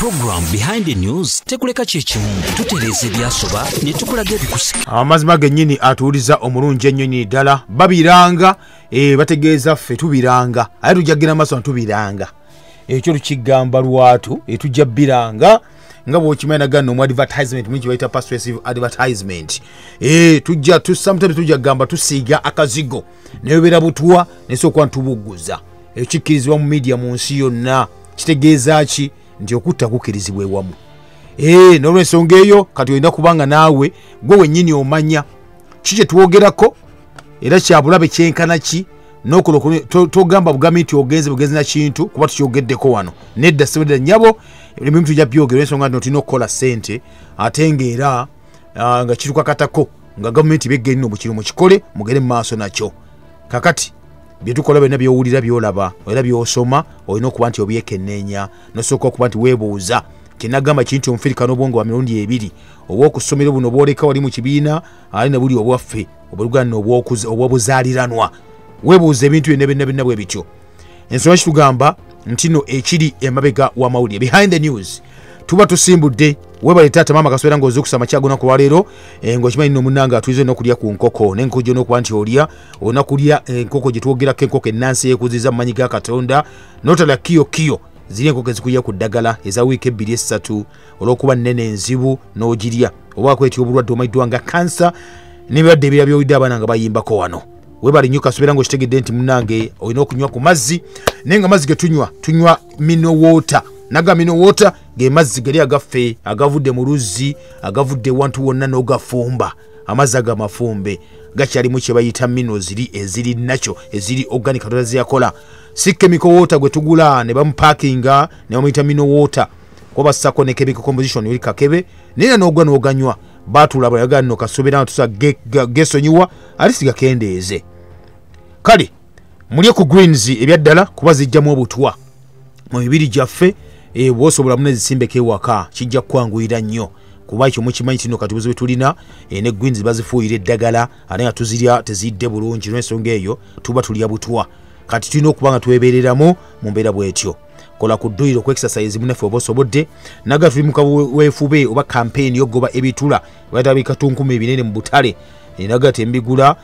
Program Behind the News tekuleka kyekimu, tutereeza ebyasoba ne tukulaga ebikusika. Amazima gennyini atuwuliza omulungi ennyonyi ddala babiranga, bategeeza ffe tubiranga, ate tujja kugenda maaso nga tubiranga. Ekyo tukigamba lwatu, tujja bbiranga nga bw'okimanyi nagano mu advertisement mungi bayita persuasive advertisement. Tujja sometimes tujja kugamba tusiiga akazigo naye obeera butwa nesooka ntubugguza. Ekikkirizibwa mu media mu nsi yonna kitegeeza ki? Nti okutta kukkirizibwa ewamu. N'olwensonga eyo kati olina kubanga naawe gwe wennyini omanya ki kye twogerako era kyabulabe kyenkana ki, n'okola togamba bugambi nti ogenze bugenzi na kintu kuba tukyogeddeko wano. Nedda sibedda nnyabo, ebimu tujja byogera ensonga nti tulina okukola ssente ate ng'era nga kitukakatako nga gavumenti begge nno bukiro mukikole mugende mu maaso nakyo. Kakati bye tukola byonna by'owulira by'olaba era by'osoma olina okuba nti obyekenneenya n'osooka okuba nti weebuuza. Kye nagamba kiri nti omufirika n'obwongo bwa mirundi ebiri, obw'okusomero buno bwoleka wali mu kibiina ate ne buli obwaffe obuluganda obw'obuzaaliranwa. Weebuuza ebintu byonna byonna byonna bwe bityo. Ensonga kitugamba nti nno ekiri emabega w'amawulire, behind the news, tuba tusimbudde. Weebale taata maama kasobeera ng'ozuukusa amakya gonna ku lwaleero, ng'okimanyi nno munnange atulize n'okulya ku nkoko, n'enkoko gy'olina okuba nti olya, olina kulya enkoko gye twogerako, enkoko ennansi eyeekuziza mu maanyi ga Katonda, n'otalya kiyo kiyo. Ziri enkoko ezikulya ku ddagala eza wiiki 2 3 olw'okuba nnene enzibu n'ogirya, oba akwetya obulwadde omanyiddwa nga kansa n'ebirwadde ebirala by'owulidde abaana nga bayimbako wano. Weebale nnyo kasobeera ng'okitegedde nti munnange olina okunywa ku mazzi, naye nga amazzi ge tunywa tunywa mineral water. Naga mineral water ge mazzi gali agaffe agavudde mu luzzi, agavudde ewantu wonna n'ogafumba. Amazzi ago amafumbe gakyalimu kye bayita minerals ziri eziri nakyo eziri organic Katonda ze yakola. Si chemical water gwe tugula ne bamupakinga ne bamuyita mineral water, kuba bassako ne chemical composition eri kakebe, naye n'ogwa n'oganywa. Baatula bwe nno kasobeera nga tusa gesonyiwa ate sigakendeeze. Kale mulye ku greens ebyaddala kuba zijjamu obutwa mu mibiri gyaffe. Bw'osobola mune zisimbeko ewaka kijja kukwanguyira nnyo, kuba ekyo mukimanyi kino kati buzibu tulina, ne greens bazifuuyira eddagala ate nga tuzirya tezidde bulungi. N'ensonga eyo tuba tulya butwa. Kati tulina okuba nga twebeereramu mu mbeera bw'etyo. Kola ku dduyiro ku exercise munnaffe oba osobodde. Naga tuli mu kaweefube oba campaign y'okugoba ebitula bayita bikatunkuma ebinene mu butale. Naga tembigula,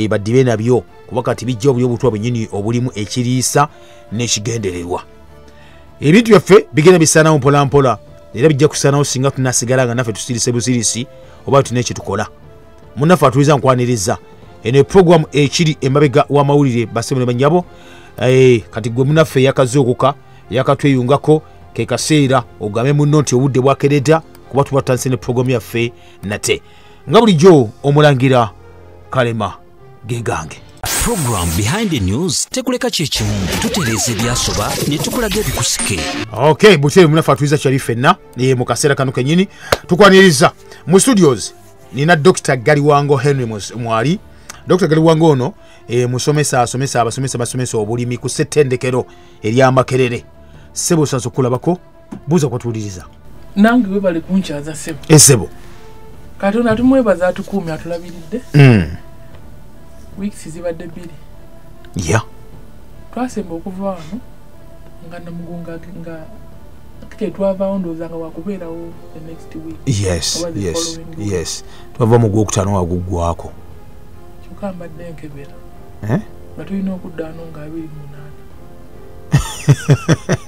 baddibe nabyo kuba kati bijja obuli obutwa bwennyini obulimu ekiriisa n'ekigendererwa. Ebintu byaffe bigenda bisaanawo mpola mpola, era bijja kusaanawo singa tunasigala nga naffe tusirise busirisi oba tulina kye tukola. Munnaffe atuliza nkwaniriza eno program ekiri emabega w'amawulire bassebo ne bannyabo. Kati gwe munnaffe eyakazuukuka yakatweyungako ke kaseera ogambe munno nti obudde bwakeredda kuba tuba tutandise ne program yaffe nate nga bulijjo. Omulangira Kalema gegange. Program Behind the News tekuleka kyekimu, tutereeza ebyasoba ne tukulaga ebikusike. Okay, butere munaffe atuliza kyali ffenna mu kaseera kano kennyini tukwaniriza mu studios. Nina Dr. Galiwango Henry Mwali. Dr. Galiwango ono musomesa, asomesa abasomesa basomesa obulimi ku ssettendekero ery'Amakerere. Ssebo osanze okulabako, buuza kwatuwuliriza. Nange webale kunkyaza ssebo. Essebo. Katonda tumwebaza atukuumye atulabiridde. Weeks zibadde 2. Twasemba okuva wano nga Namugongo nga tetwavaawo, ndowooza nga wakubeerawo the next week. Oba the following week. Yes, twava mu gwokutaano waguggwako. Kyokka mbadde nkebera Eh? nga tulina okudda wano nga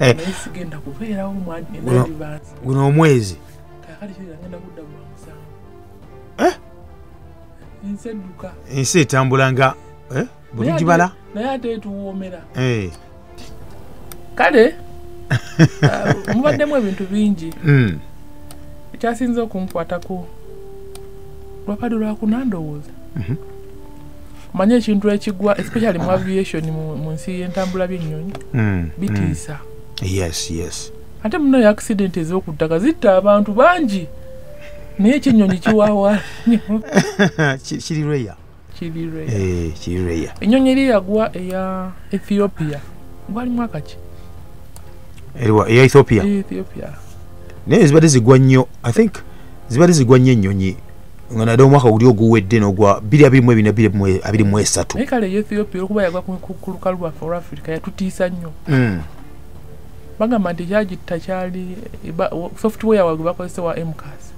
28, naye sigenda kubeerawo mu in advance. Guno omwezi. Kaakati kiri ngenda kudda gwa 7. Eh? Ensi edduka. Ensi etambula nga bwe tugibala. Naye ate etuwoomera. Kale mubaddemu ebintu bingi. Ekyasinze okunkwatako lwabadde lwakuna ndowooza. Omanye ekintu ekigwa especially mu aviation, mu nsi y'entambula by'ennyonyi, bitiisa. Yes. Ate munayo accident ez'oku ttaka zitta abantu bangi, naye eky'ennyonyi kiwawa nnyo. Kiri rare. Kiri rare. Kiri rare. Ennyonyi eri yagwa eya Ethiopia gwali mwaka ki? Eriwa eya Ethiopia? Eya Ethiopia. Naye zibadde zigwa nnyo, I think zibadde zigwa nnyo ennyonyi nga nadde omwaka guli oguwedde n'ogwa 2024, 2023. Naye kale eya Ethiopia olwokuba yagwa ku lukalu lwaffe olwa Africa yatutiisa nnyo. Bagamba nti kyagitta kyali software wagwe bakozesa wa MCAS.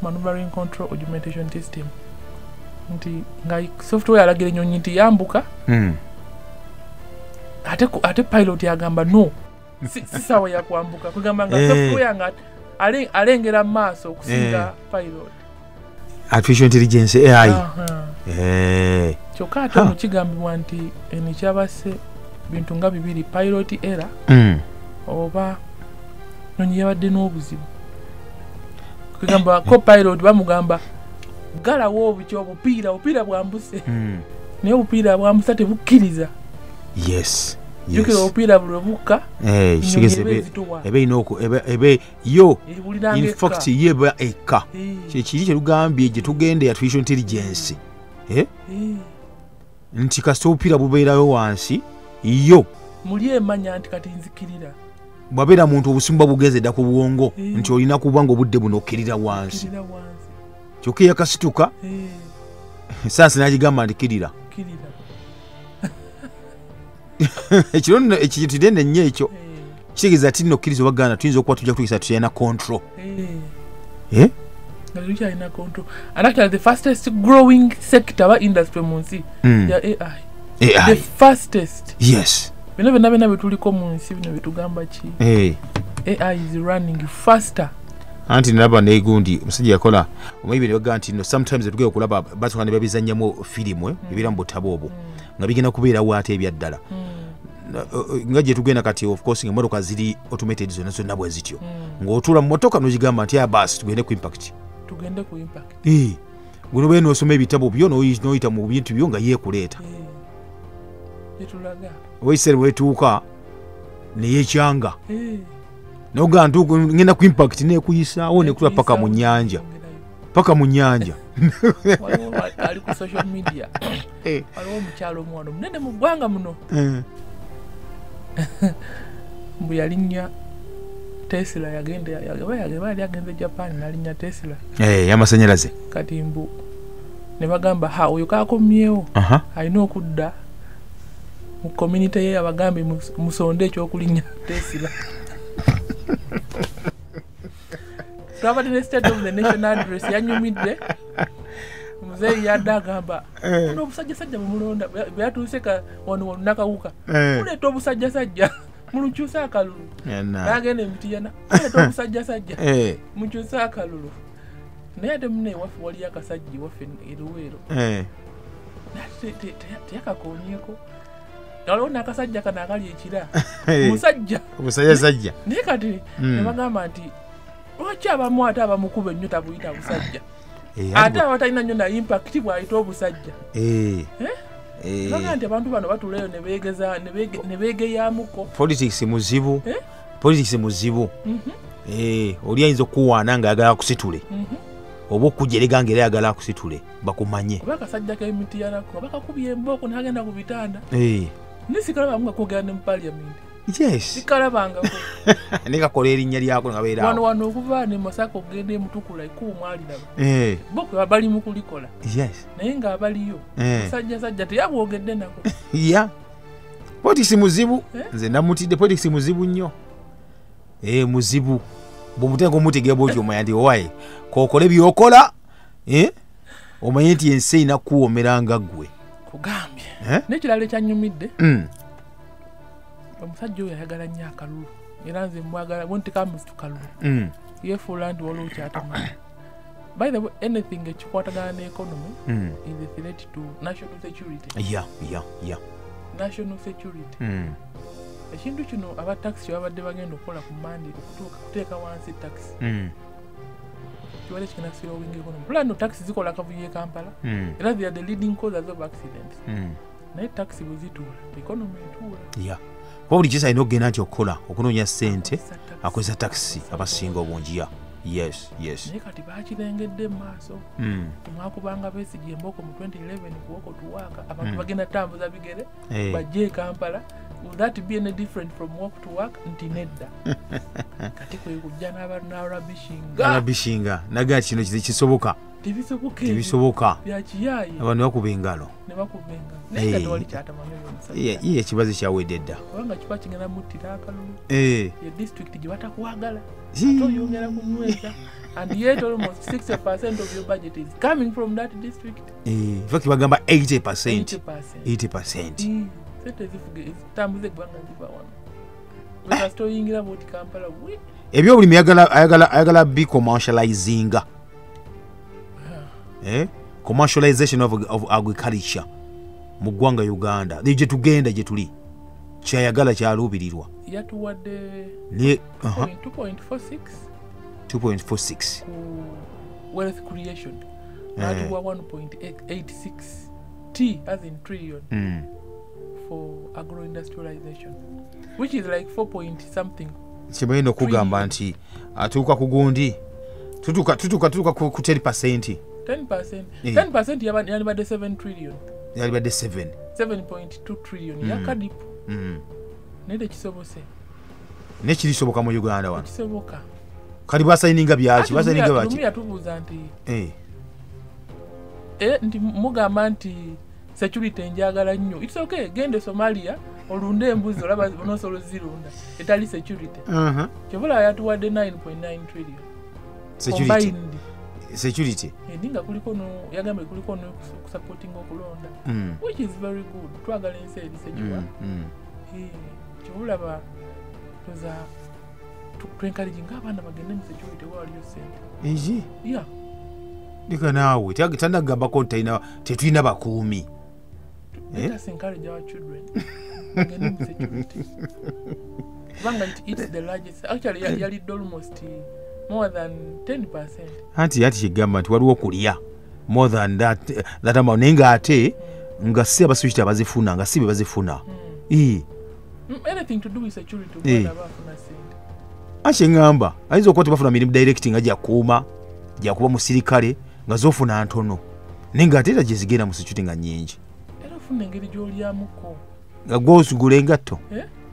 Maneuvering control augmentation system. Nti nga software alagira ennyonyi nti yambuka. Ate pilot yagamba no. Si sawa ya kuambuka. Kugamba nga software nga alengera maaso okusinga pilot. Artificial intelligence AI. Kyokka ate ono kigambibwa nti eno kyabase bintu nga bibiri, pilot error oba nnyonyi yabadde n'obuzibu. Kugamba co-pilot bamugamba galawo obuki obupiira bwambuse. Naye obupiira bwambusa tebukkiriza. Yes. Jjukira obupiira buli bukka. Ebe inoko ebe yo in fact yeba eka. Kiri kyerugambye gye tugende artificial intelligence. Nti kasita obupiira bubeerayo wansi yo muli emanya nti kati nzikirira. Bwabeera muntu obusimba bugeze dda ku bwongo nti olina kuba ng'obudde buno okkirira wansi. Kyokka yakasituka saansi n'agigamba nti kkirira. Ekiro nno ekintu kinene nnyo ekyo kitegeeza ti nno okkiriza oba gaana tuyinza okuba tujja kutuukisa tukyalina control. Nga tukyalina control. And actually the fastest growing sector wa industry mu nsi ya AI. The fastest. Yes. Bino byonna byonna byetuliko mu nsi bino byetugamba ki? AI is running faster. Anti nalaba negundi omusajja yakola omayibiri bagamba nti no sometimes tugenda okulaba basooka ne babizannyamu firimu ebibeera mu butabo obwo nga bigenda kubeerawo ate ebyaddala. Nga gye tugenda kati of course ng'emmotoka ziri automated zonna zonna bwe zityo. Ng'otuula mu mmotoka n'ogigamba nti basi tugende ku impact. Tugende ku impact. Gwe nobeera n'osoma ebitabo byo n'oyita mu bintu byo nga yeekuleeta. Etulaga. Owekiseera bwetuuka ne yeekyanga. N'ogamba nti ngenda ku impact neekuyisaawo nekutula paka mu nnyanja. Paka mu nnyanja. Waliwo ali ku social media. Waliwo omukyalo omuwano munene mu ggwanga muno. Mbu yalinnya Tesla yagenda yali agenze Japan n'alinnya Tesla. Y'amasannyalaze. Kati mbu ne bagamba ha oyo kakomyewo alina okudda mu community ye abagambe musonde ekyokulinnya Tesla. Twabadde ne state of the nation address yanyumidde. Muzeeyi yadde agamba ono obusajjasajja bwemulonda bwe yatuuse wano nakawuka muleeta obusajjasajja mulukyuse akalulu. N'agenda emitiyana muleeta obusajjasajja mukyuse akalulu. Naye ate munne ewaffe waliyo akasajja ewaffe e Luweero. Naye teyakakoonyeeko. Waliwo n'akasajja kano akali ekira. Musajja. Omusajjasajja. Naye kati ne bagamba nti lwaki abamu ate abamukuba ennyo tabuyita busajja. Ate abatalina nnyo na impact bw'ayita obusajja. Bagamba nti abantu bano batuulayo ne beegeza ne beegeyaamuko. Politics muzibu. Politics muzibu. Oli ayinza okukuwaana ng'ayagala akusitule. Oba okujerega ng'era ayagala akusitule bakumanye. Oba akasajja k'emitiyana bakakubye embooko n'agenda ku bitanda. Naye sikalaba nga koogera ne mu parliament. Yes. Sikalabangako. Ne kakola erinnya lyako nga beera awo. Wano okuva ne Masaka okugenda e Mutukula ekkubo mwaliraba. Bo bali mu kulikola. Yes. Naye ng'abaliyo. Musajjasajja teyabwogedde nako. Yeah. Politics muzibu. Nze namutidde politics muzibu nnyo. Muzibu. Bw'omuteeka omutegera bw'otyo omanya nti owaye k'okole by'okola omanye nti ensi erina kukuwoomera nga ggwe. Kugambye. N'ekirala ekyanyumidde. Omusajja oyo ayagala nnyo akalulu. Era nze mwagala won't come to kalulu. Yeefuula nti waliwo ky'atamanyi. By the way, anything ekikwatagana ne economy is a threat to national security. Yeah. National security. Ekintu kino aba taxi babadde bagenda okukola ku Monday okutuuka kuteeka wansi taxi. Kiwale kigenda slowing economy. Bula no taxi zikola akavuyo e Kampala. Era they are the leading causes of accidents. Naye taxi bwe zituula, economy etuula. Yeah. Kuba buli kisa alina okugenda nti okukola okunoonya ssente akozesa taxi abasinga obungi. Yes. Naye kati bakirengedde mu maaso. Temwakubanga Besigye emboko mu 2011 ku walk to work. Abantu bagenda tambuza bigere bajje e Kampala. Will that be any different from walk to work? Nti nedda. Kati kwe kujja n'arabishinga. Arabishinga. Naga kino kisoboka. Tebisoboka. Abantu bakuba engalo. Ne bakuba engalo. Naye nga tewali kyatamanyi oyo omusajja. Ye ekibazo kyawedde dda. Kubanga kiba kigenda muttira akalulu. Ye district gye batakwagala. Ate oyongera kunyweza. And yet almost 60% of your budget is coming from that district. In fact bagamba 80%. 80%. Sente zifuge zitambuze eggwanga ziva wano. Kasita oyingira bw'oti Kampala wi. Ebyobulimi ayagala bi commercializing. Commercialization of agriculture mu ggwanga Uganda. Gye tugenda gye tuli kyayagala kyaluubirirwa. Yatuwadde 2.46 2.46 ku wealth creation. Natuwa 1.86 T as in trillion for agro-industrialization, which is like 4 point something. Kimanyi okugamba nti atuuka ku gundi tutuuka ku 10%. 10%. 10% yalibadde 7 trillion. Yalibadde 7. 7.2 trillion yakadipu. Naye tekisobose. Ne kirisoboka mu Uganda wano. Kisoboka. Kati basayininga byaki? Basayininga baki? Lumu yatubuuza nti nti mugamba nti security njagala nnyo. It's okay, gende Somalia olunde embuzi olaba onosobola ozirunda etali security. Kyova yatuwadde 9.9 trillion. Security. Security. Ndinga kuliko no yagambye kuliko no supporting okulonda. Which is very good. Twagala ensi eri secure. Kyova olaba toza encouraging abaana bagende mu security waliyo ssente. Egi? Yeah. Ndika naawe tannagambako nti tetulina bakuumi. Let us encourage our children. Bagende mu security. Kubanga it's the largest. Actually yalidde almost more than 10%. Anti yati kigamba nti waliwo okulya more than that amount naye ng'ate nga si abasecurity abazifuna nga si be bazifuna. Anything to do with security omwana aba afuna ssente. Anti ngamba ayinza okuba tebafuna mirimu direct nga gyakuuma gyakuba musirikale nga zofuna ntono naye ng'ate era gye zigenda mu security nga nnyingi. Era ofuna engeri gy'olyamuko. Nga gw'osigula engatto.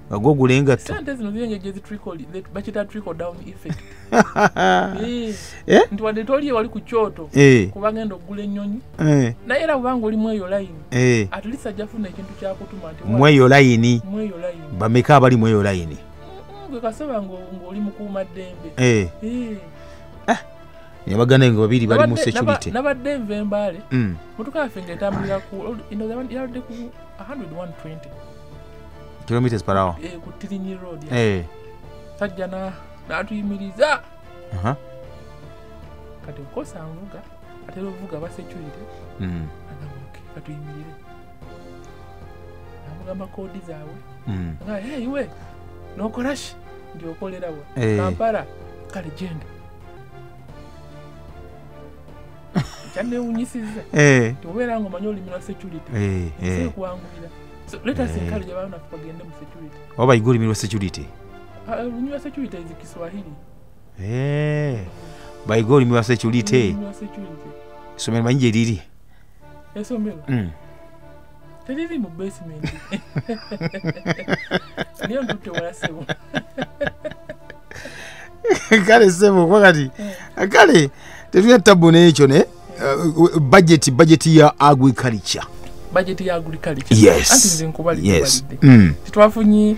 Nga gw'ogula engatto. Ssente zino ziri engeri gye bakiyita trickle down effect. Nti wadde toli wali ku kyoto kubagenda okugula ennyonyi. Naye era bw'obanga oli mu eyo layini at least ajja funa ekintu kyakutuma nti mu eyo layini. Mu eyo layini. Bameka abali mu eyo layini? Gwe kasaba ng'oli mukuumaddembe. Yabagana ngo babiri bali mu security. Nabadde nva Embaale. Motoka yaffe ng'etambulira ku yaludde ku 120 kilometers per hour. Ku Tirinyi Road. Sajja n'atuyimiriza. Kati okosa nvuga atera ovuga ba security. Agamba okay katuyimirire. Namugamba koodi zaabwe. Nga hey iwe n'okola ki? Ndi okolera wa? Kampala kale genda. Kyanneewuunyisizza. Obeera ng'omanyi olulimi lwa security. Si kuwanguyira. So let us encourage abaana baffe bagende mu security. Oba bayiga olulimi lwa security? Olulimi lwa security is Kiswahili. Bayiga olulimi lwa security. Olulimi lwa security. Essomero manyi gye liri. Essomero? Teriri mu basement. Naye ntutte wala ssebo. Kale ssebo kuba kati kale tetulina tabu n'ekyo ne budget ya agriculture. Budget ya agriculture. Yes. Anti nze nkubalidde. Yes. Titwafunye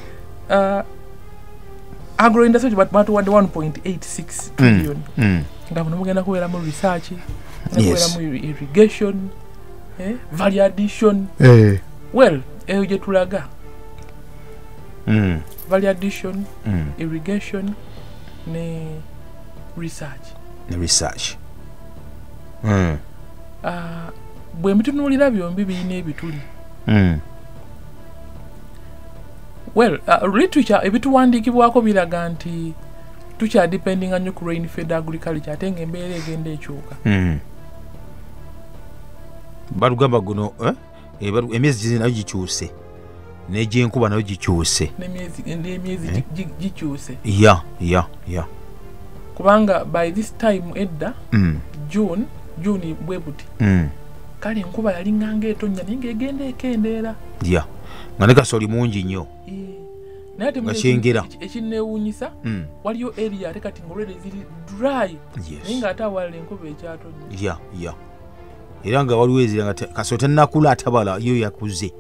agro industry batuwadde 1.86 trillion. Nga muno mugenda kubeeramu research, kubeeramu irrigation, value addition. Well, eyo gye tulaga. Value addition, irrigation ne research. Ne research. Bwe mbitunuulira byombi birina ebituli. Well, literature ebituwandiikibwako biraga nti tukyadependinga nnyo ku rain fed agriculture ate ng'embeera egenda ekyuka. Balugamba guno emyezi nayo gikyuse n'egyenkuba nayo gikyuse. N'emyezi gikyuse. Yeah. Kubanga by this time edda June bwe buti. Kale enkuba yalinganga etonnya naye ng'egenda ekendeera. Yeah. Nga ne kasooli mungi nnyo. Naye ate nga kyengera. Ekinneewuunyisa waliyo area ate kati ng'olwedde ziri dry. Naye ng'ate awalala enkuba ekyatonnya. Yeah. Era nga waliwo ezira nga kasolo tannakula atabala yo yakuze.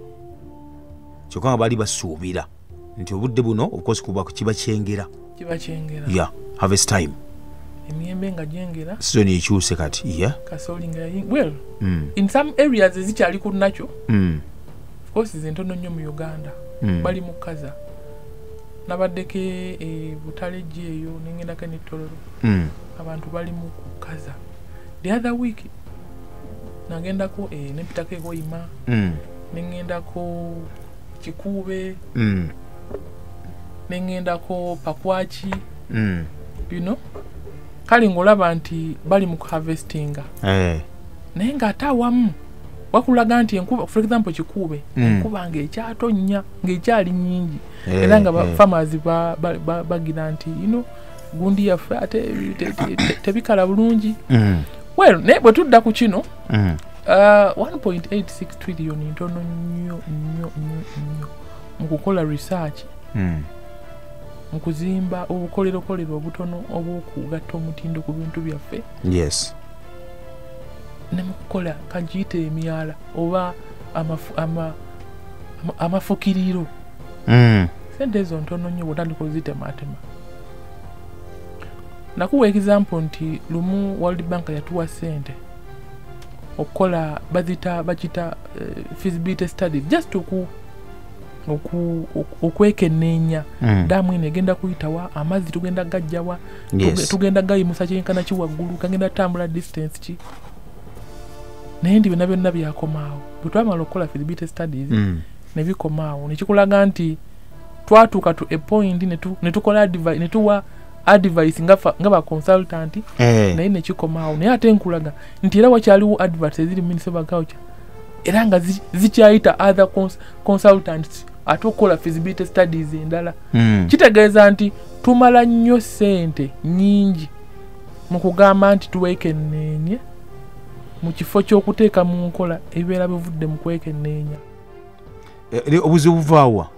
Kyokka nga baali basuubira nti obudde buno of course kuba kiba kyengera. Kiba kyengera. Yeah, harvest time. Emiyembe nga gyengera. Season ekyuse kati. Yeah. Kasooli nga well, in some areas ezikyali ku nakyo. Of course zintono nnyo mu Uganda. Bali mu kaza. Nabaddeko Butale eyo nengendako ne Tororo. Abantu bali mu kukaza. The other week nagendako nempitako e Hoima. Nengendako Kikuube. Nengendako Pakwachi. You know? Kale ng'olaba nti bali mu harvestinga. Naye ng'ate awamu wakulaga nti enkuba, for example Kikuube, enkuba ng'ekyatonnya ng'ekyali nnyingi. Era nga farmers bagira nti you know, gundi yaffe ate tebikala bulungi. Well, naye bwe tudda ku kino 1.86 trillion ntono nnyo nnyo nnyo nnyo mu kukola research, mu kuzimba obukolerokolero obutono obw'okugatta omutindo ku bintu byaffe. Yes. Ne mu kukola kagiyite emyala oba amafukiriro. Sente ezo ntono nnyo bw'otandika ozitematema. Nakuwa example nti lumu World Bank yatuwa sente okukola bakita feasibility study just okwekenneenya daamu eno egenda kuyitawa, amazzi tugenda gajjawa, tugenda gayimusa kyenkana ki waggulu, kagenda tambula distance ki. Naye ndi byonna byonna byakomaawo. Bwe twamala okukola feasibility studies ne bikomaawo, ne kikulaga nti twatuuka to a point ne tukola ne tuwa advice nga ba consultant, naye ne kikomaawo. Naye ate nkulaga nti era wakyaliwo adverts eziri mu Ministry of Agriculture era nga zikyayita other consultants ate okukola feasibility studies endala. Kitegeeza nti tumala nnyo ssente nnyingi mu kugamba nti tuweekenneenye mu kifo ky'okuteeka mu nkola ebibeera bivudde mu kwekenneenya. Obuzibu buvaawa?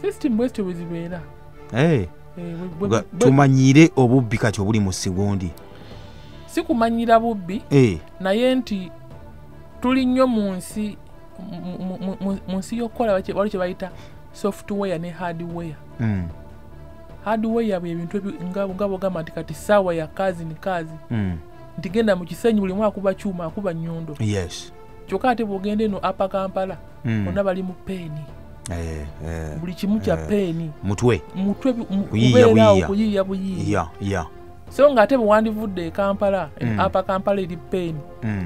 System bwezityo bwe zibeera. Tumanyire obubbi kati obuli mu sigundi. Si kumanyira bubbi, naye nti tuli nnyo mu nsi mu nsi y'okukola waliwo kye bayita software ne hardware. Hardware bye bintu nga bw'ogamba nti kati ssaawa ya kazi ni kazi. Nti genda mu Kisenyi buli omu akuba kyuma akuba nnyondo. Yes. Kyokka ate bw'ogenda eno Upper Kampala bonna bali mu peeni. Buli kimu kya peeni. Mutwe. Mutwe kubeeraawo kuyiiya buyiiya. Yeah. So ng'ate bwe wandivudde e Kampala, Upper Kampala eri peeni.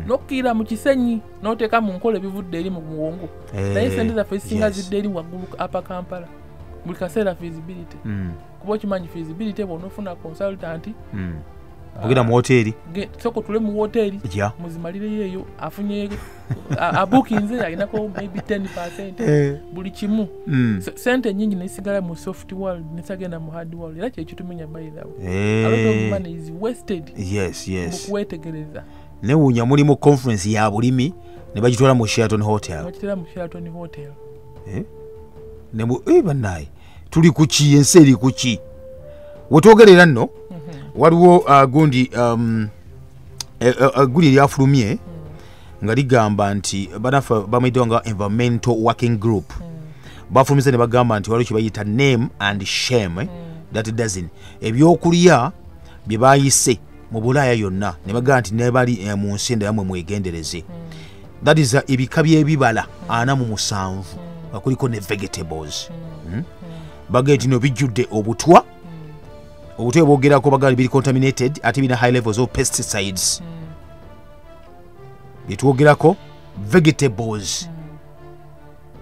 N'okkirira mu Kisenyi n'oteeka mu nkola ebivudde eri mu muwongo. Naye ssente zaffe ezisinga zidda eri waggulu Upper Kampala. Buli kaseera feasibility. Kuba okimanyi feasibility bw'onoofuna consultant, ogenda mu woteeri. Sooka otule mu woteeri, muzimalireyo eyo, afunye abukinze alinako maybe 10%. Buli kimu. Sente nnyingi nesigala mu soft world nesagenda mu hard world. Era kyekitumenya by the way. A lot of money is wasted. Yes. Mu kwetegereza. Newuunya mulimu conference ya bulimi ne bagitwala mu Sheraton Hotel. Bagitwala mu Sheraton Hotel. Bannaye tuli ku ki, ensi eri ku ki? Wetwogerera nno waliwo gundi guli eryafulumye nga ligamba nti banaffe bamanyiddwa nga Environmental Working Group. Bafulumiza ne bagamba nti waliwo kye bayita name and shame, that doesn't ebyokulya bye bayise mu Bulaaya yonna ne bagamba nti ne bali mu nsi endala mwe mwegendereze. That is ebika by'ebibala 47 nga kuliko ne vegetables. Bagamba nti no bijjudde obutwa. Obutwa bwogerako bagamba biri contaminated ate birina high levels of pesticides. Byetwogerako vegetables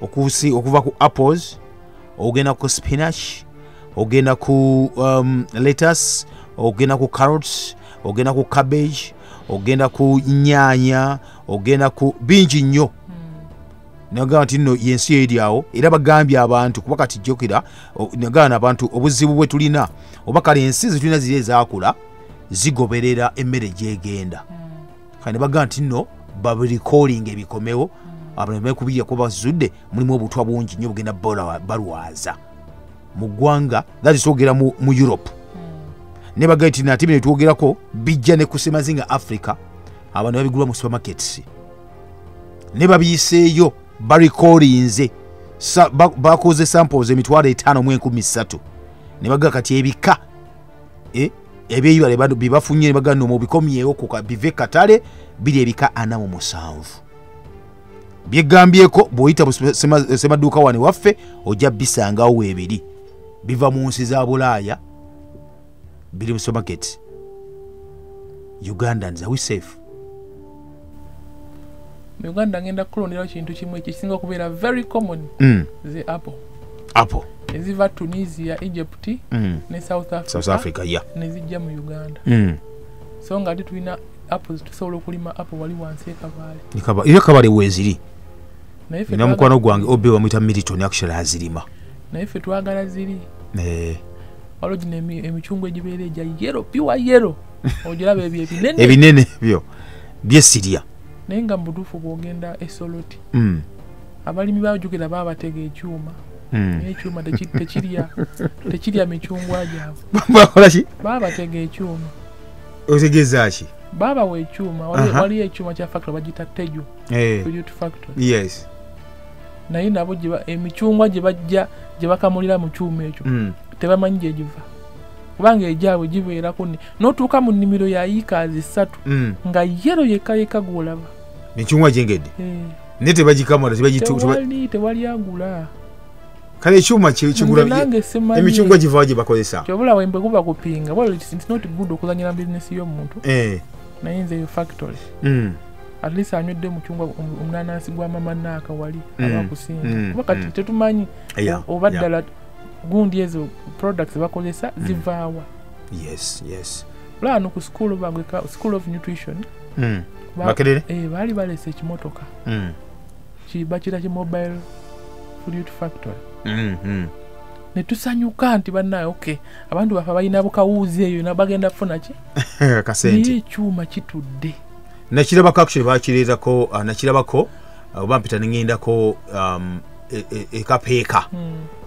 okuva ku apples, ogenda ku spinach, ogenda ku lettuce, ogenda ku carrots, ogenda ku cabbage, ogenda ku nyanya, ogenda ku bingi nnyo. Nagamba nti nno yensi eri awo era bagambye abantu kuba kati jjukira nagamba abantu obuzibu bwe tulina oba kale ensi ze tulina ziri ezaakula zigoberera emmere gy'egenda. Kale ne bagamba nti nno babirikolinga ebikomewo abantu bekubirya kuba bazudde mulimu obutwa bungi nnyo bugenda balwaza mu ggwanga, that is ogera mu Europe. Ne bagaiti na tibi netwogerako bijja ne kusemazinga Africa abantu babigula mu supermarkets. Ne babiyiseeyo barikolinze bakoze samples emitwalo 5,300 ne baga kati ebika ebiyibale bado bibafunye ne baga no mubikomyewo ku bive katale biri ebika 47 byegambyeko bw'oyita semaduuka wano waffe ojja bisangawo ebiri biva mu nsi za Bulaaya biri mu supermarket. Ugandans, are we safe? Mu Uganda ngenda kulondera kintu kimwe ekisinga okubeera very common ze apple. Apple eziva Tunisia, Egypt ne South Africa. South Africa, yeah. Ne zijja mu Uganda. So nga ate tulina apples, tusobola okulima apple wali wansi e Kabale. Era Kabale weeziri. Nina mukwano gwange Obe bamuyita Milton actually azirima. Naye ffe twagala ziri. Waliwo gino emicungwa egibeera egya yellow, pure yellow. Ogiraba ebyo ebinene. Ebinene byo byesirya. Naye nga mu butuufu bw'ogenda e Soroti, abalimi bajjukira baabatega ekyuma. Naye ekyuma tekirya micungwa gyabwe. Bakola ki? Baabatega ekyuma. Otegeeza ki? Baabawa ekyuma. Waliyo ekyuma kya factory bagiyita Tejo. Fruit factory. Yes. Naye nabo emicungwa gye bajja gye bakamulira mu kyuma ekyo tebamanyi gye giva. Kubanga egyabwe gibeerako n'otuuka mu nnimiro ya yiikaazi 3 nga yero yekka yekka gw'olaba. Emicungwa gyengedde? Naye tebagikamula, tewali agula. Kale ekyuma kigula emicungwa giva gye bakozesa. Kyobula wembe guba kupinga. Well, it's not good okuzannyira bizinesi y'omuntu. Naye nze eyo factory. At least anywedde omucungwa omunanansi gwa mama Naaka wali abakusinga. Kuba kati tetumanyi oba ddala gundi ezo products bakozesa zivaawa. Yes, yes. Olaba ku school bagwe School of Nutrition. Makerere? Baali baleese ekimotoka. Bakira ki mobile fruit factory. Ne tusanyuka nti bannaye okay abantu bafa balina bukawuuzi eyo na bagenda kufuna ki? Kasente. Naye ekyuma kitudde. Nakirabako actually bakireetako nakirabako oba mpita ne ŋŋendako ekapeeka.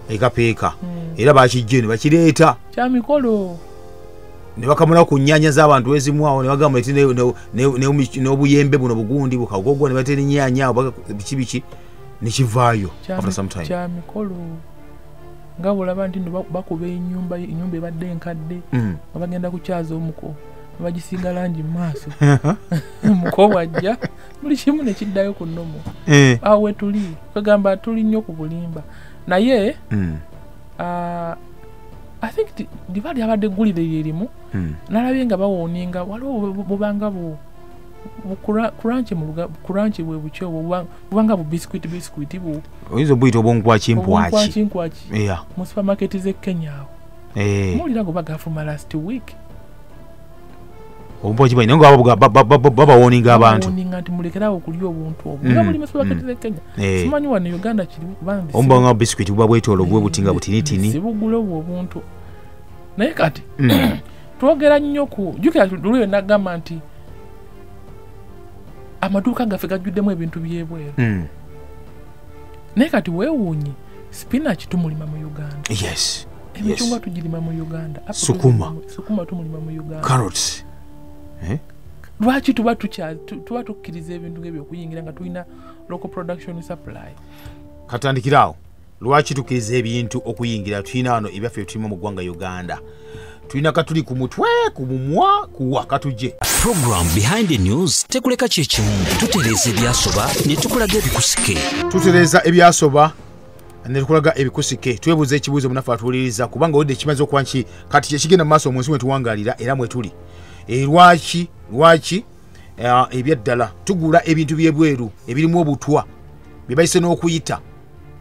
Ekapeeka. Era bakijje ne bakireeta. Kya mikolo. Ne bakamula ku nnyaanya z'abantu ezimu awo ne bagamba nti n'obuyembe buno bugundi bukagogwa ne batera ennyaanya awo biki biki ne kivaayo after some time. Kya mikolo. Nga bw'olaba nti nno bakuba ennyumba ebadde enkadde nga bagenda kukyaza omuko bagisiiga langi mu maaso. Muko bw'ajja buli kimu ne kiddayo ku nnomo. Awo we tuli kwegamba tuli nnyo ku bulimba. Naye I think liba lyabadde eggulire lye limu nalabye nga bawooninga waliwo bubanga bu crunchy bwe butyo bubanga bu biscuit bu oyinza obuyita obunkwaki nkwaki mu supermarket z'e Kenya awo. Muwulira go bagafuma last week. Obunkwaki bwe naye nga babawooninga abantu. Babawooninga nti mulekerawo okulya obuntu obwo. Nga buli mu supermarket z'e Kenya. Simanyi wano Uganda kiri kubanga ombanga biscuit buba bwetoolo bwe butinga butinitini. Sibugula obwo obuntu. Naye kati twogera nnyo ku jjukira luli nagamba nti amaduuka gaffe gajjuddemu ebintu by'ebweru. Naye kati weewuunye spinach tumulima mu Uganda. Yes. Emicungwa tugirima mu Uganda. Sukuma tumulima mu Uganda. Carrots. Lwaki tuba tukkiriza ebintu ng'ebyo okuyingira nga tulina local production supply? Katandikirawo. Lwaki tukkiriza ebintu okuyingira tulina wano ebyaffe tulima mu ggwanga Uganda? Tulina katuli ku mutwe, ku mumwa, kuwa katujje. Program Behind the News tekuleka kyekimu. Tutereeza ebyasoba ne tukulaga ebikusike. Tutereeza ebyasoba ne tukulaga ebikusike. Twebuuza ekibuuzo munafe atuwuliriza kubanga odde kimaze okuba nki kati kyekigenda mu maaso mu nsi mwe tuwangaalira era mwe tuli. Lwaki ebyaddala tugula ebintu by'ebweru ebirimu obutwa bye bayise n'okuyita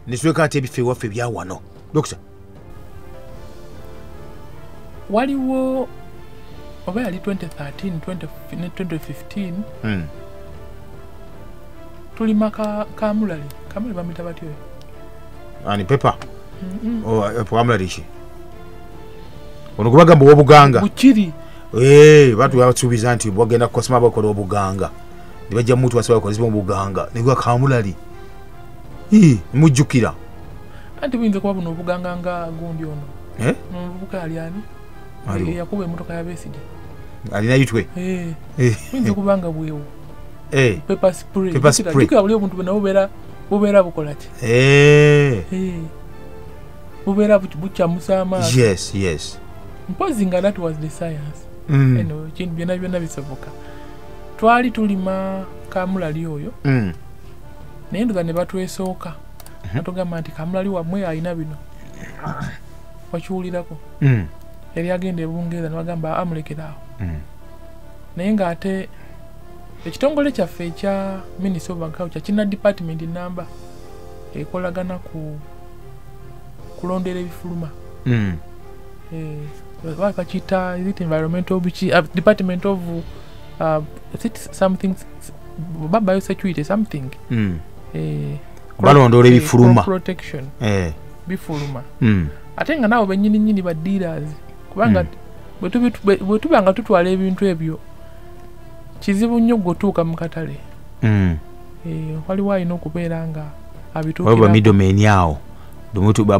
ne tuleka ate ebifo ewaffe bya wano. Dokita, waliwo oba yali 2013 2015 tulima kamulali bamuyita batyo ani pepa kamulali ki ono gubagamba obuganga bukiri batu babasuubiza nti bagenda kukosoma bakola obuganga ne bajja mutu basobola kukozesa obuganga ne gwa kamulali mujjukira anti buyinza kuba buno obuganga nga gundi ono omuvubuka ali ani Yakuba emmotoka ya Besigye. Alina yitwe. Buyinza okuba nga bwewo. Pepper spray. Pepper spray. Jjukira buli obuntu bwonna bubeera bukola ki? Bubeera bukyamusa amaaso. Yes, yes. Mpozi nga that was the science. Anyway, kintu byonna byonna bisoboka. Twali tulima kamulali oyo. Naye ndoza ne batwesooka. Batugamba nti kamulali wammwe alina bino. Wakiwulirako. Yali agenda e Bungereza ne bagamba amulekere awo. Naye ng'ate ekitongole kyaffe ekya Ministry of Agriculture kirina department namba ekolagana ku kulondera ebifuluma. Bakiyita, is it environmental biki, department of is it something biosecurity something. Balondoola ebifuluma. Protection. Bifuluma. Ate nga nabo bennyini nnyini ba dealers, kubanga bwe tuba nga tutwala ebintu ebyo kizibu nnyo gwe otuuka mu katale. Waliwo alina okubeera nga abituukira. Waliwo ba middlemen awo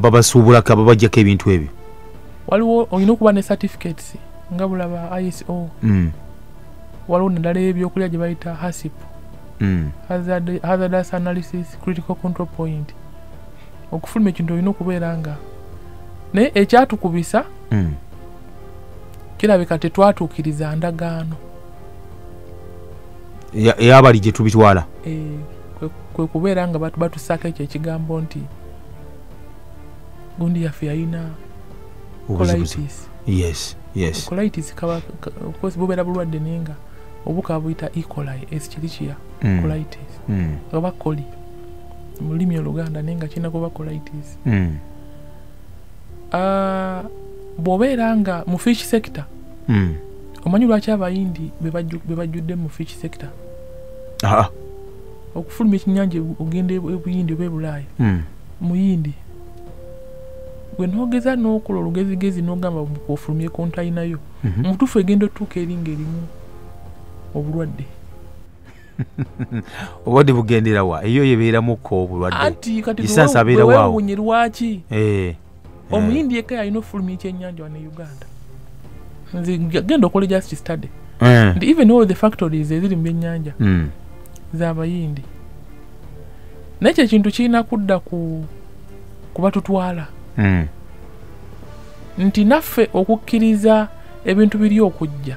babasuubulako, ababajjako ebintu ebyo. Waliwo olina okuba ne certificates nga bulaba ISO. Waliwo naddala ebyokulya gye bayita HACCP. Hazardous analysis critical control point. Okufuluma ekintu olina okubeera nga, naye ekyatukubisa kirabika tetwatuukiriza ndagaano eyabali gye tubitwala. Kwe kubeera nga batusaako ekyo ekigambo nti gundi yaffe yalina colitis. Yes. Colitis kaba, of course, bubeera bulwadde naye nga obuka buyita E. coli, Escherichia colitis. Oba coli mu lulimi Oluganda, naye nga kirina kuba colitis. Bw'obeera nga mu fish sector, omanyi lwaki Abayindi be bajjudde mu fish sector? Okufuluma ekyennyanja ogenda e Buyindi oba e Bulaaya, Muyindi gwe n'ogeza n'okola olugezigezi n'ogamba ofulumye kontayina yo, mu butuufu egenda otuuka eri ng'erimu obulwadde. Obulwadde bugendera wa? Eyo yebeeramukko obulwadde. Anti kati Lisansi abeera waawo. Weewuunye lwaki Omuyindi yekka yalina ofulumya ekyennyanja wano e Uganda. Nze genda okole just study. And even all the factories eziri mu byennyanja z'Abayindi. Naye ekyo ekintu kirina kudda ku kubatutwala. Nti naffe okukkiriza ebintu biri okujja,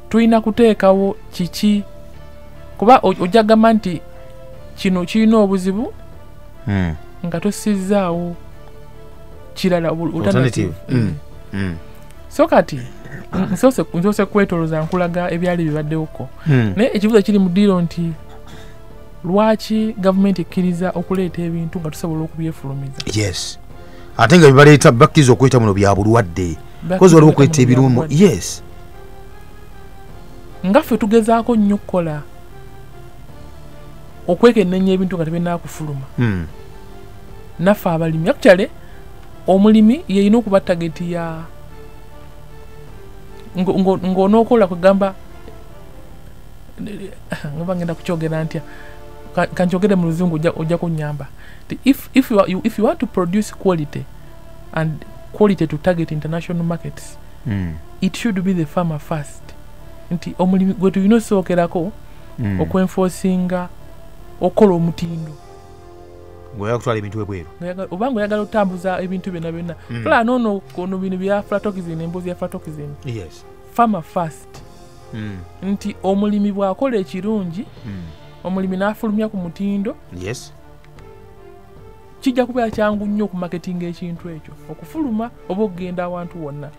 tulina kuteekawo kiki, kuba ojja kugamba nti kino kirina obuzibu nga tossizaawo kirala, alternative. Alternative. So kati nsoose kwetolooza nkulaga ebyali bibaddewoko. Naye ekibuuzo kiri mu ddiiro nti lwaki gavumenti ekkiriza okuleeta ebintu nga tusobola okubyefulumiza? Yes, ate nga bibaleeta bakkiriza okuleeta muno bya bulwadde, kozi waliwo okuleeta ebirungo. Yes. Nga ffe tugezaako nnyo okukola okwekenneenya ebintu nga tebinnaakufuluma. Naffe abalimi, actually omulimi yeyina okuba target ya ng'onookola kugamba nga ngenda kukyogera ntya. Kankyogere mu Luzungu, ojja kunnyamba. If you want to produce quality and quality to target international markets, it should be the farmer first, nti omulimi gwe tulina osookerako okwenforcinga okukola omutindo. Ng'oyagala kutwala ebintu ebweru. Oba ng'oyagala otambuza ebintu byonna byonna. Tulaba noono ono bino bya aflatoxin, emboozi ya aflatoxin. Farmer first, nti omulimi bw'akola ekirungi, omulimi n'afulumya ku mutindo, kijja kubeera kyangu nnyo okumarketinga ekintu ekyo okufuluma oba okugenda awantu wonna.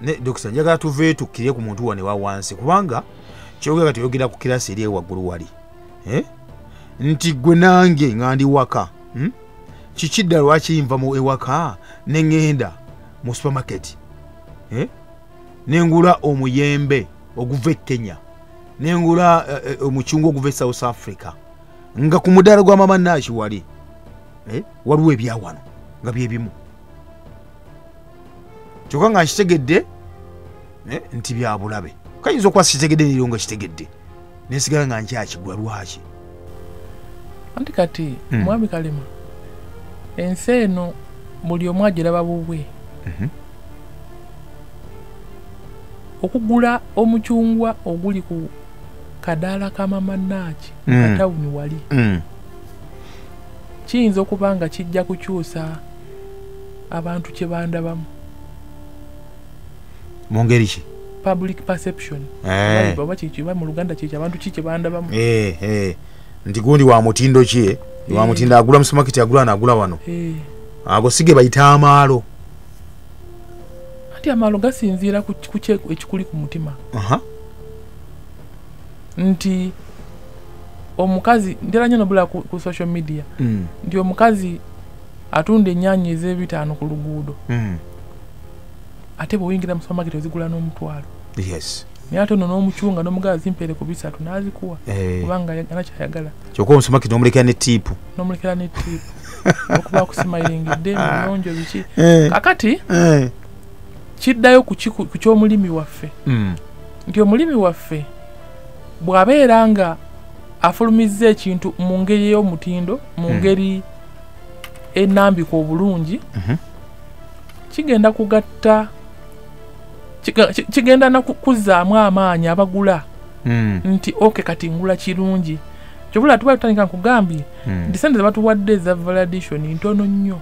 Ne dokita, njagala tuve tukkirye ku muntu wane wa wansi, kubanga kyogera kati oyogera ku kirasi eri ewaggulu wali, eh? Nti gwe nange nga ndi waka, Kiki ddala lwaki nva mu ewaka ne ŋŋenda mu supermarket, eh? Ne ngula omuyembe oguva e Kenya, ne ngula omucungwa oguva e South Africa, nga ku mudaala gwa Mama Nash wali, eh? Waliwo ebyawano nga byebimu, kyokka nga nkitegedde, eh, nti bya bulabe. Kayinza okuba sikitegedde nero nga kitegedde, nensigala nga nkyakigula. Lwaki? Anti kati mwami Kalema, ensi eno buli omu agiraba bubwe. Okugula omucungwa oguli ku kadaala ka Mama Naaki katawuni wali kiyinza okuba nga kijja kukyusa abantu kye bandabamu. Mu ngeri ki? Public perception. Oba kiba mu Luganda kye abantu ki kye bandabamu. Nti gundi wa mutindo ki? Wa mutindo agula mu supermarket, agula n'agula wano. Ago sige bayita amaalo. Anti amaalo gasinziira ku ekikuli ku mutima. Nti omukazi ndera nnyo nobula ku social media nti omukazi atunda ennyaanya ez'ebitaano ku luguudo, ate bw'oyingira mu supermarket ozigula n'omutwalo. Yes. Naye ate ono n'omucunga n'omugala zimpeere ku 3 n'azikuwa kubanga anakyayagala. Kyokka omusumaketi n'omulekera ne tiipu. N'omulekera ne tiipu okuba akusimayiringidde muyonjo biki. Kakati kiddayo ku ky'omulimi waffe nti omulimi waffe bw'abeera nga afulumizza ekintu mu ngeri ey'omutindo, mu ngeri enambika obulungi, kigenda kugatta, kigenda na kuzzaamu amaanyi abagula nti okay, kati ngula kirungi. Kyobula tuba tutandika nkugambye nti sente ze batuwadde eza validation ntono nnyo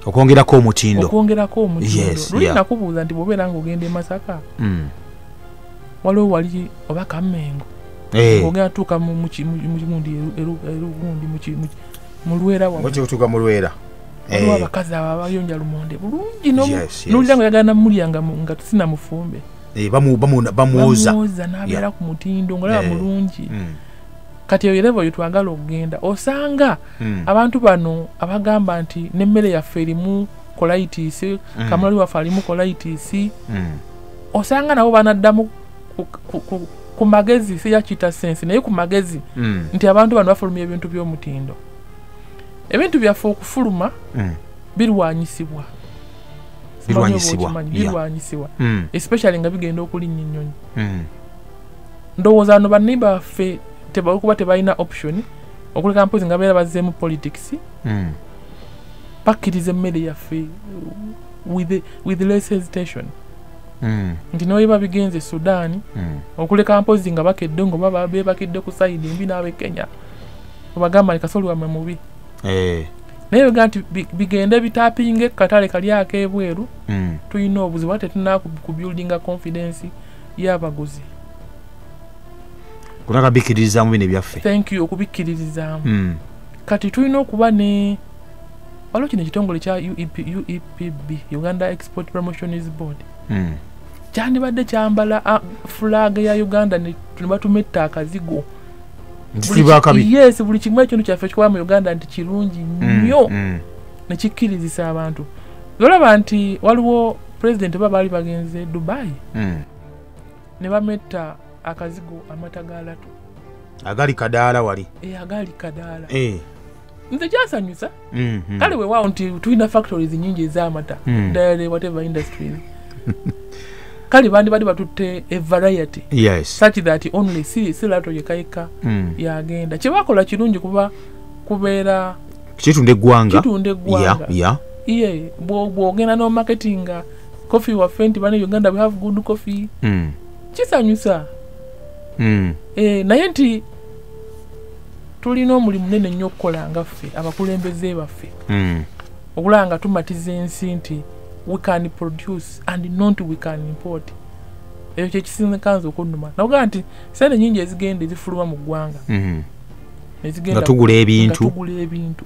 okwongerako omutindo. Okwongerako omutindo. Luli nakubuuza nti bw'obeera ng'ogenda e Masaka waliwo wali oba Kammengo ogenda tuuka mu gundi mu Lwera wamu. Mu Lwera. Waliwo abakazi abo abayonja lumonde bulungi n'owulira nga oyagala namulya nga sinamufumbe. Bamwoza n'abeera ku mutindo ng'olaba mulungi. Kati eyo level gye twagala okugenda. Osanga abantu bano abagamba nti n'emmere yaffe erimu colitis, kamulali waffe alimu colitis, osanga nabo banaddamu ku magezi, si yakiyita sensi naye ku magezi nti abantu bano bafulumya ebintu by'omutindo. Ebintu byaffe okufuluma birwanyisibwa. Birwanyisibwa. Especially nga bigenda okulinnya ennyonyi. Ndowooza bano banneighbor baffe tebakuba tebalina option okuleka mpozi nga beera bazzeemu politics, bakkiriza emmere yaffe with less hesitation. Nti noyiba bigenze Sudan okuleka mpozi nga bakedde nga beebakidde ku side embi n'ab'e Kenya obagamba nti kasoli wammwe mubi. Naye bega nti bigende bitapinge katale kali ak'ebweru, tulina obuzibu ate tulina ku buildinga confidence y'abaguzi. Kunaka bikkiririzaamu bino ebyaffe. Thank you, okubikkiririzaamu. Kati tulina okuba ne waliwo kino ekitongole kya UEPB, Uganda Export Promotions Board. Kyandibadde kyambala flag ya Uganda ne batumetta akazigo. Yes, buli kimu ekintu kyaffe kikola mu Uganda nti kirungi nnyo ne kikkirizisa abantu. Olaba nti waliwo president oba baali bagenze Dubai ne bametta akazigo amata ga latu agali kadaala wali. Agali kadaala. Nze kyasanyusa. Kale weewaawo nti tulina factories nnyingi ez'amata, dairy, whatever industries. Kale bandibadde batutte a variety. Yes. Such that only si lato yekayeka yagenda. Kye bakola kirungi kuba kubeera kitunda eggwanga. Kitunda eggwanga. Iye bw'ogenda no marketing coffee waffe nti bane Uganda we have good coffee. Kisanyusa. Naye nti tulina omulimu munene nnyo okukola nga ffe abakulembeze baffe. Okulaba nga tumatiza ensi nti we can produce and not we can import. Ekyo kye kisinga okunnuma. Nakugamba nti ssente nnyingi ezigenda ezifuluma mu ggwanga. Nga tugula ebintu.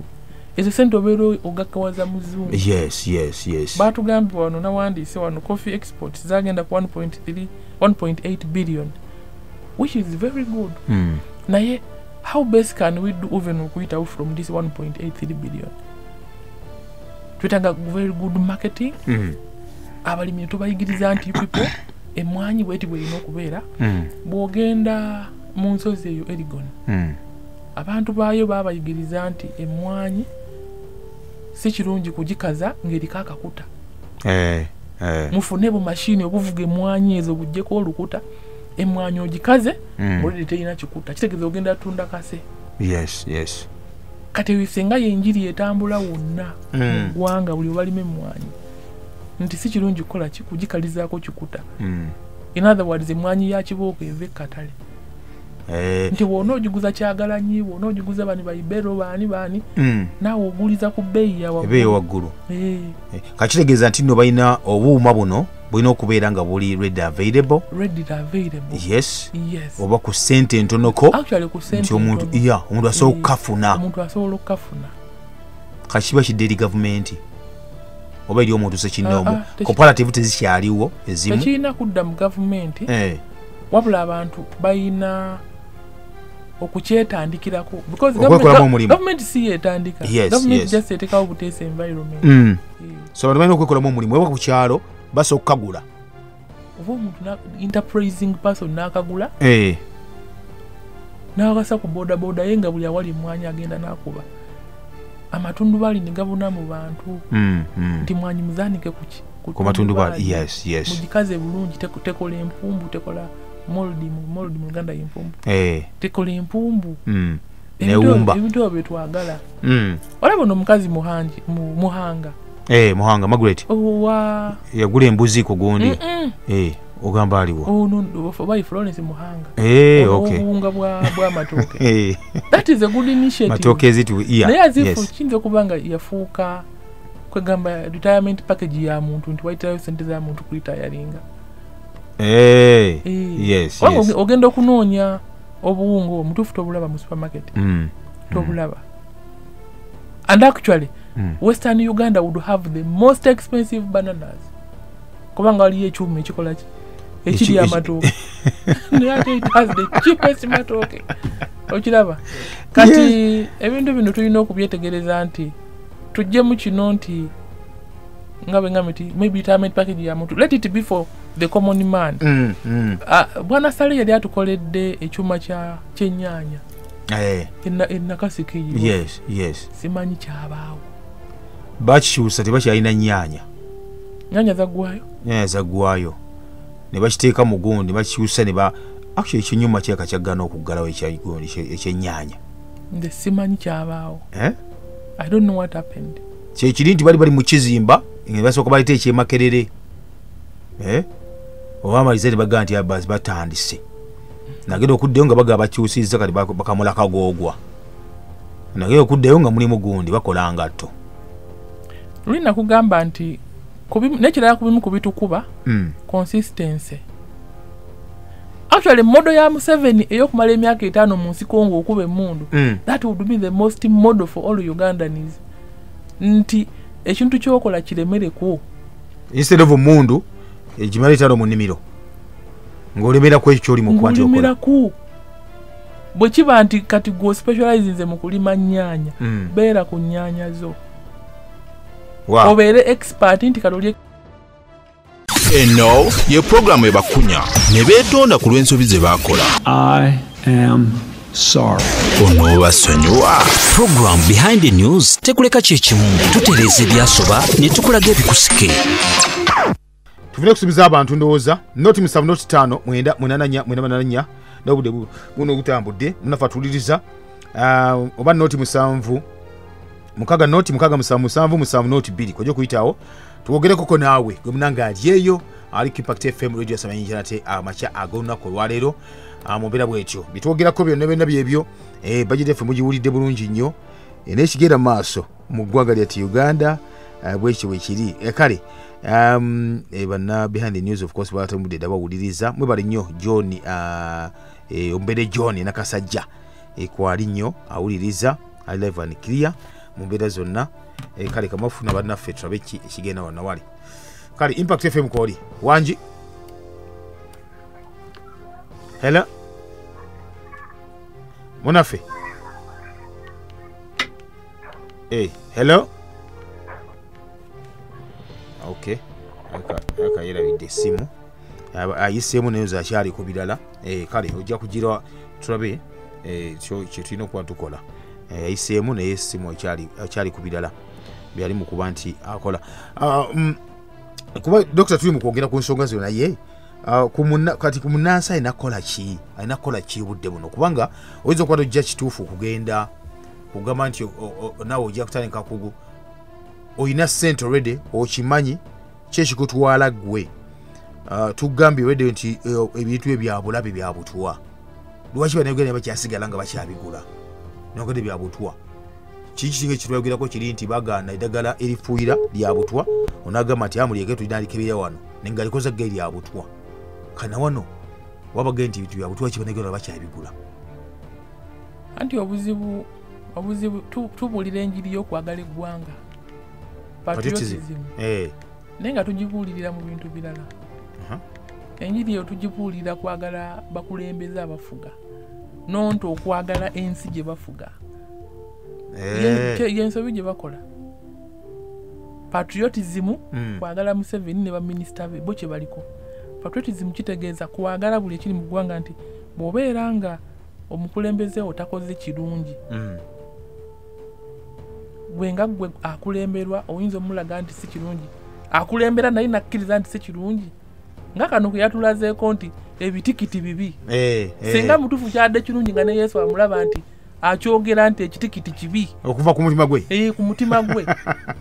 Ezo ssente obeera ogaggawaza muzungu. Yes. Baatugambye wano nawandiise wano coffee exports zagenda ku 1.8 billion, which is very good. Naye how best can we do even okuyitawo from this 1.83 billion? Twetaaga very good marketing. Abalimi tubayigiriza nti people emmwanyi bweti bw'erina okubeera. Bw'ogenda mu nsozi eyo Elgon, abantu baayo baabayigiriza nti emmwanyi si kirungi kugikaza ng'eriko akakuta. Mufune bumashini obuvuga emmwanyi ezo buggyeko olukuta, emmwanyi ogikaze already terina kikuta, kitegeeza ogenda tunda kase. Yes. Kati singa y'enjiri etambula wonna mu ggwanga buli webalima emmwanyi nti si kirungi kukola ki kugikalizaako kikuta. In other words, emwanyi ya kibooko eva ekatale. Nti wona ogiguza Kyagalanyi, wona ogiguza bani baibero bani bani, naawe oguliza ku bbeeyi ya waggulu. Kakitegeeza nti nno balina obuuma buno bulina okubeera nga buli ready available. Ready available. Yes. Yes. Oba ku ssente entonoko. Actually ku ssente nti omuntu iya omuntu asobola okukafuna. Omuntu asobola okukafuna. Kakiba kidde eri gavumenti oba eri omuntu ssekinnoomu. Cooperative tezikyaliwo ezimu. Tekirina kudda mu gavumenti. Wabula abantu balina okukyetandikirako because government si yetandika. Government just etekawo buteesa environment. So abantu balina okwekolamu omulimu oba ku kyalo basobola okukagula. Oba omuntu enterprising person n'akagula n'akasa ku boda boda ye nga buli awali emwanyi agenda n'akuba amatundubaali ne gabuna mu bantu. Nti mwanyi muzaanike kuki? Ku matundubaali. Yes, yes. Mugikaze bulungi, tekola empumbu, tekola moldi mu Luganda y'empumbu. Tekola empumbu. Newumba. Ebintu ebyo bye twagala. Olaba ono omukazi Muhanga. Muhanga Margaret. Owa yagula embuzi ku gundi. Ogamba aliwo. Ono oba Florence Muhanga. Okay. Obuwunga bw'amatooke. That is a good initiative. Matooke ezitu iya. Naye azifu kiyinza okuba nga yafuuka kwegamba retirement package ya muntu nti wayitirayo ssente za muntu kulitayaringa. Yes, yes. Ogenda okunoonya obuwunga omutuufu tobulaba mu supermarket. Tobulaba. And actually, Western Uganda would have the most expensive bananas. Kubanga waliyo ekyuma ekikola ki? Ekiri amatooke. Naye ate it has the cheapest matooke. Okiraba? Kati ebintu bino tulina okubyetegereza nti tujjemu kino nti nga bwe ngambye nti maybe retirement package ya muntu. Let it be for the common man. Bwana Saleh yali atukoledde ekyuma ky'ennyaanya. Enakasike. Yes, yes. Simanyi kyabaawo. Bakikyusa tebakyalina nnyaanya. Nnyaanya zaggwayo? Nnyaanya zaggwayo. Ne bakiteeka mu gundi, bakikyusa ne ba actually ekinyuma kyeka kyaggana okuggalawo ekyagundi eky'ennyaanya. Nze simanyi kyabaawo. I don't know what happened. Kyekiri nti bali mu kizimba ne basooka baleeta eky'e Oba bamaliza ne bagamba nti batandise. Nagenda okuddayo nga bagamba bakyusizza kati bakamula kagoogwa. Nagenda okuddayo nga mulimu gundi bakola ngatto. Luli nakugamba nti n'ekirala ku bimu ku bitukuba consistency. Actually model ya Museveni ey'okumala emyaka 5 mu nsiko ng'okuba emmundu, that would be the most model for all Ugandans. Nti ekintu ky'okola kiremereko. Instead of emmundu egimala 5 mu nnimiro ng'olemera ku ekyo ky'oli mu kuba nti okola. Bwe kiba nti kati gwe specializinze mu kulima nnyaanya, beera ku nnyaanya zo. Obeere expert nti kati oli Eno ye programu ebakunya ne beetonda ku lw'ensobi ze baakola. I am sorry. Onoobasonyiwa. Program Behind the News tekuleka kyekimu, tutereeza ebyasoba ne tukulaga ebikusike. Tufune kusuubiza abantu ndowooza noti 7 noti 5 9 8 9 8 n'obudde buno obutambudde munafe atuwuliriza oba noti 7 6 noti 6 7 7 7 noti 2 kojja okuyitawo twogerekoko naawe gwe munange ali eyo ali Impact FM Radio Samanyinja nate amakya ag'olunaku olwaleero mu mbeera bwetyo bitwogerako byonna byonna byebyo. Budget yaffe mugiwulidde bulungi nnyo n'ekigenda mu maaso mu ggwanga lyattu Uganda bwekyo bwe kiri. Kale banna Behind the News of course batamudde dda bawuliriza mwebale nnyo John Ombere John Nakasajja kwali nnyo awuliriza ali live and clear mu mbeera zonna. Kale kamafuna bannaffe tulabe ki ekigenda wano wali. Kale Impact FM kwoli wangi. Hello munaffe. Hello. Okay, akayerabidde essimu ayiseemu naye akyali ku birala. Kale ojja kugira tulabe kye tulina okuba tukola. Ayiseemu naye essimu akyali ku birala byali mu kuba nti akola. Kuba Dokita tuli mu kwogera ku nsonga zino naye kati ku munnansi alina kukola ki? Alina kukola ki obudde buno? Kubanga oyinza okuba tojja kituufu kugenda kugamba nti naawe ojja kutandika kugu oyina ssente already okimanyi kyekikutwala ggwe Tugambye wedde nti ebintu ebyabulabe byabutwa. Lwaki bannayuganda bakyasigala nga bakyabigula? Nokode byabutwa. Kiki kisinga kitwayogerako kiri nti bagaana eddagala erifuuyira lya butwa, onagamba nti amulyeke tulinalikebera wano nenga likoza gge lya butwa. Kana wano wabagenda nti ebintu bya butwa ki bannayuganda bakyabigula? Anti obuzibu tubuulira enjiri y'okwagala eggwanga, patriotism. Naye nga tugibuulirira mu bintu birala. Enjiri eyo tugibuulira kwagala bakulembeze abafuga, nonto okwagala ensi gye bafuga. Yensobi gye bakola. Patriotism kwagala Museveni ne baminisita be bo kye baliko. Patriotism kitegeeza kwagala buli ekiri mu ggwanga nti bw'obeera nga omukulembeze otakoze kirungi, gwe nga gwe akulemberwa oyinza omulaga nti si kirungi, akulembera naye nakkiriza nti si kirungi. Nga kano ke yatulazeeko nti ebitikiti bibi. Singa mutuufu kyadde kirungi nga ne Yesu amulaba nti akyogera nti ekitikiti kibi okuva ku mutima gwe. Ku mutima gwe.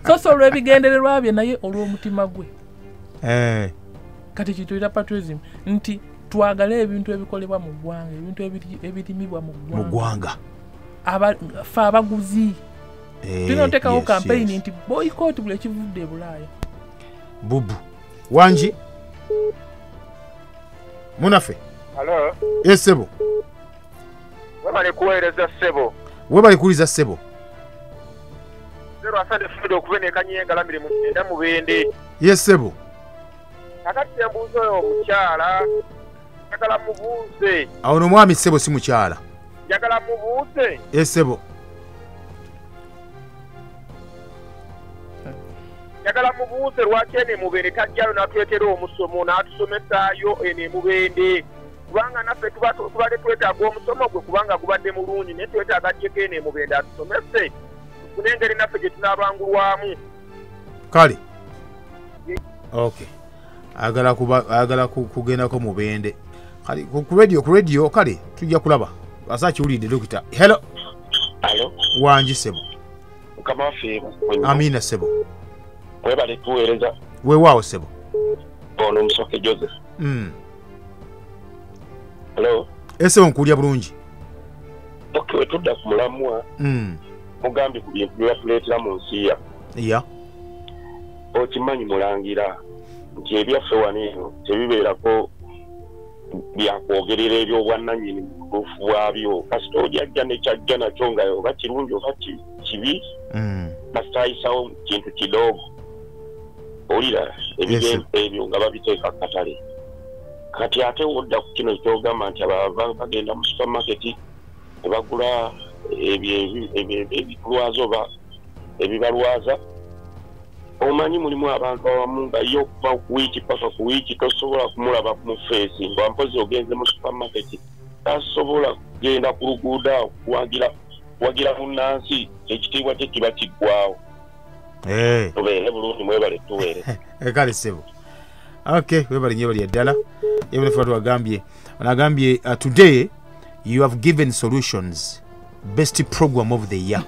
So so olw'ebigendererwa bye naye olw'omutima gwe. Kati kituyita patriotism nti twagale ebintu ebikolebwa mu ggwanga, ebintu ebirimibwa mu ggwanga. Ffe abaguzi. Tulina oteekawo campaign nti boycott buli ekivudde e Bulaaya. Bubu. Wangi? Munafe. Hello. Yes, sebo. Webale kuweereza ssebo. Webale kuwuliza ssebo. Zero asante Fredo okubeneka nnyo engalamire mu kyenda Mubende. Yes, sebo. Kakati embuuza oyo omukyala, njagala mubuuze. Awo n'omwami ssebo si mukyala. Njagala mubuuze. Yes, sebo. Njagala mubuuze lwaki eno Mubende tajjayo n'atuleetera omusomo n'atusomesaayo eno Mubende. Kubanga naffe tubadde twetaaga omusomo gwe kubanga gubadde mulungi, naye twetaaga ajjeko eno Mubende atusomese tufune engeri naffe gye tunaabangulwamu. Kale. Okay. Ayagala kugendako Mubende. Kale ku radio kale tujja kulaba. Asa kiwulidde dokita. Hello. Hello. Wangi ssebo. Mukama waffe. Amina ssebo. Webale tuweereza. Weewaawo ssebo. Ono Omusoke Joseph. Hello. Ese nkuwulira bulungi. Okay, wetudda ku mulamwa. Mugambye ku bintu bye batuleetera mu nsi yaffe. Yeah. Okimanyi mulangira nti ebyaffe wano eno tebibeerako byakwogerera ebyobwannannyini mu butuufu bwabyo. Kasita ojajja ne kyajja nakyo nga oba kirungi oba kibi, kasita ayisawo kintu kidogo. Owulira ebigendo ebyo nga babiteeka ku katale. Kati ate wodda ku kino ky'ogamba nti bagenda mu supermarket ne bagula ebitulwaza oba ebibalwaza. Omanyi mulimu abantu abamu nga ye okuva ku wiiki paka ku wiiki tosobola kumulaba mu feesi, nga mpozi ogenze mu supermarket tasobola kugenda ku luguudo awo kuwagira munnansi, ekitiibwa kye kiba kiggwawo. Tubeere bulungi, mwebale tuweere. Kale ssebo. Okay, webale nnyo bali ddala. Ebale fatu agambye. Anagambye today you have given solutions. Best program of the year.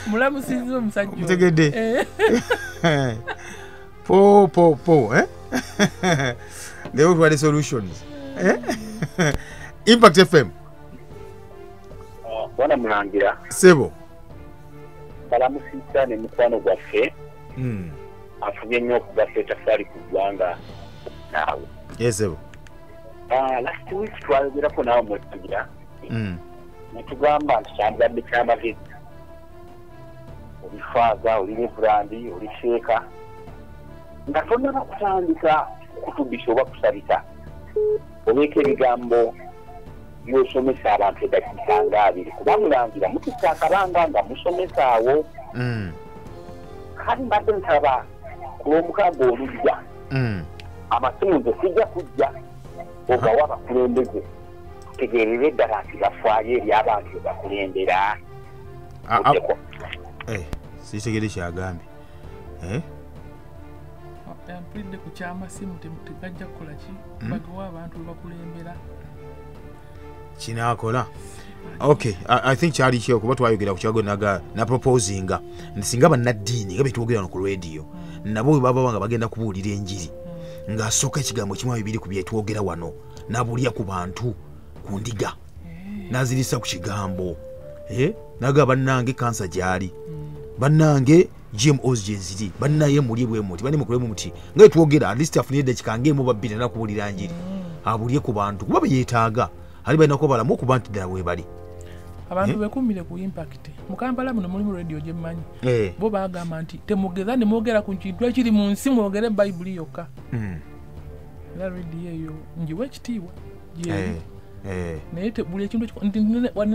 Mulamusiza omusajja. Mutegedde. Po po po, eh? They all had solutions. Impact FM. Bwana Mulangira. Sebo. Balamusisa ne mukwano gwaffe. Afubye nnyo okugasa ettaffaali ku ggwanga naawe. Yes, sebo. Last week twayogerako naawe Mulangira. Ne tugamba nti kyandibadde ky'amagezi. Oli faaza, oli reverandi, oli sheeka. Nga tonnaba kutandika kutubisa oba kusabisa, obeeko ebigambo by'osomesa abantu eddakiika nga abiri. Kuba Mulangira mututte akabanga nga musomesa awo. Kale mbadde nsaba ku lw'omukaaga olujja, amasimu nze sijja kujja ogawa abakulembeze tutegeerere ddala nti bafaayo eri abantu be bakulembera. Sitegere kyagambye. Mpulidde ku ky'amasimu tegajja kukola ki? Bagawa abantu be bakulembera. Kinaakola. Okay, I think kyali kyo kuba twayogera ku kyago naga na proposinga nti singa bannaddiini nga betwogera ku radio Nabo baba nga bagenda kubuulira enjiri. Ng'asooka ekigambo kimu bibiri ku byetwogera wano n'abuulira ku bantu ku ndiga. N'azirisa ku kigambo. N'agamba bannange kansa gy'ali. Bannange GMOs gye ziri. Bannaye mulye bwe muti, banne mukole muti. Nga twogera at least afunye eddakiika ng'emu oba bbiri n'akubuulira njiri. Abuulye ku bantu kuba beyeetaaga. Ali balina kuba balamu okuba nti ddala we bali. Abantu bekumire ku impact. Mu Kampala muno mulimu radio gye mmanyi. Bo bagamba nti temugeza ne mwogera ku kintu ekiri mu nsi, mwogere Bayibuli yokka. Era radio eyo ngiwa ekitiibwa. Naye buli ekintu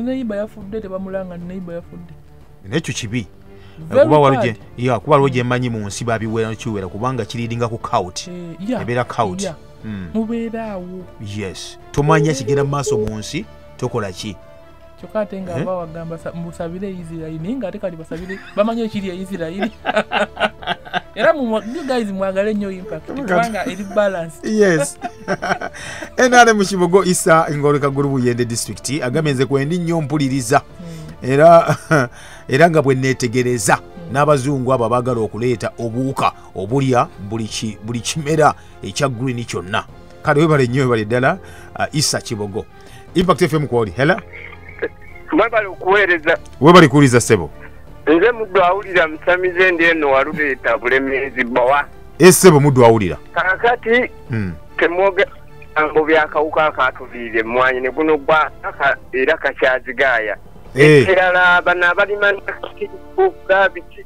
neighbor yafudde tebamulanga, neighbor yafudde. N'ekyo kibi. Kuba waliwo gye mmanyi mu nsi babiwera kiwera kubanga kiriringa ku cult. Ebeera cult. Mubeera awo. Yes. Tomanya kigenda mu maaso mu nsi tokola ki. Kyokka ate nga bawagamba musabire Isirayiri, nga ate kati basabire bamanye ekiri e Isirayiri. Era you guys mwagale nnyo impact kubanga eri balance. Yes. NRM Kibogo Isa Ngoleka Group Yende District agambye nze kwendi nnyo mpuliriza. Era nga bwe neetegereza n'abazungu abo abaagala okuleeta obuwuka obulya buli kimera ekya green kyonna. Kale webale nnyo, webale ddala Isa Kibogo. Impact FM kwoli. Hello. Mwebale okuweereza. Webale kuwuliza ssebo. Nze muddu awulira musamize ndi eno waluleeta Bulemeezi bbawa. Ssebo muddu awulira. Kaakati temwogera bigambo by'akawuka akaatuviire emmwanyi ne guno gwa era kakyazigaaya. Ekirala bano abalima nakatibuga biki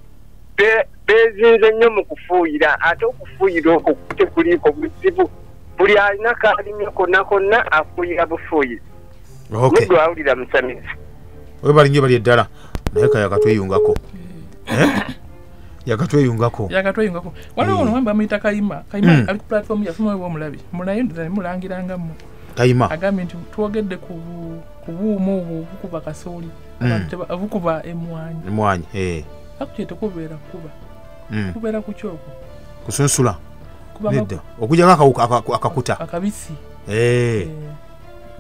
beezinze nnyo mu kufuuyira, ate okufuuyira okwo tekuliiko buzibu. Buli alina kaalimye konna konna afuuyira bufuuyizi. Muddu awulira musamize. Webale nnyo, bali eddala. Naye kaya yakatweyungako. Yakatweyungako. Yakatweyungako. Waliwo ono wamba amuyita Kayima. Kayima ali ku platform yaffe mwe omulabi. Munaye mulangiranga mmwe. Kayima. Agambye nti twogedde ku buuma obwo obukuba kasooli. Obukuba emmwanyi. Emmwanyi, Actually tekubeera kukuba. Kubeera ku kyoko. Kusunsula. Nedda. Okuggyako akawuka akakuta. Akabisi.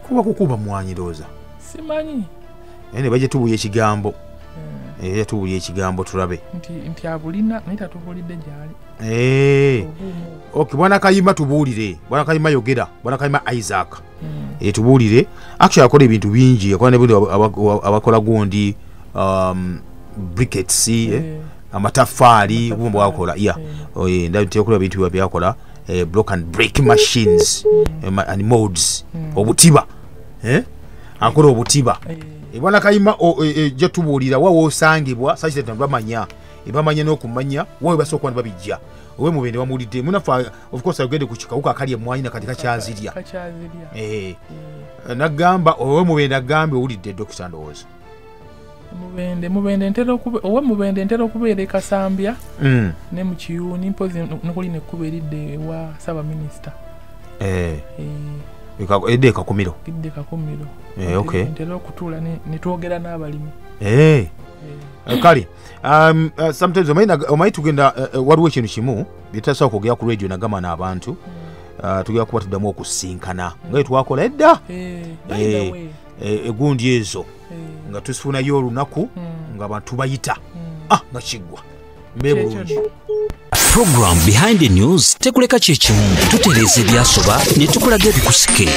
Kuba kukuba mmwanyi ndowooza. Simanyi. Naye bajja tubuulya ekigambo. Tubuulya ekigambo tulabe. Nti abulina naye tatubuulidde gy'ali. Okay, Bwana Kayima tubuulire. Bwana Kayima yogera. Bwana Kayima Isaac. Tubuulire. Actually akola ebintu bingi. Akola ne abakola gundi briquettes, amataffaali bumba bwakola. Yeah. Ndateekola ebintu byakola block and break machines and molds. Obutiba. Akola obutiba. Bwana Kayima ojja tubuulira wa w'osangibwa sakiteta bamanya. Ebamanya n'okumanya wawe basooka babijja. Owe mubende wamulidde munafa of course agende ku kikawuka akali emmwanyi nakati kakyazirya. Nagamba owe mubende agambye owulidde Dr. Ndowooza. Mubende ntera okuba owe mubende ntera okubeera e Kasambya ne mu Kiyuni mpozi nokuli nekkuba eridde ewa Ssaabaminisita. Edde Kakumiro. Edde Kakumiro. Okay. Ntera okutuula ne twogera n'abalimi. Kale sometimes omanyi tugenda waliwo ekintu kimu byetutasobola kwogera ku radio nagamba n'abantu tugenda kuba tuddamu okusinkana nga twakola edda egundi ezo nga tusifunayo olunaku nga abantu bayita nga kiggwa mbe bulungi. Program Behind the News tekuleka kyekimu, tutereeza ebyasoba ne tukulaga ebikusike.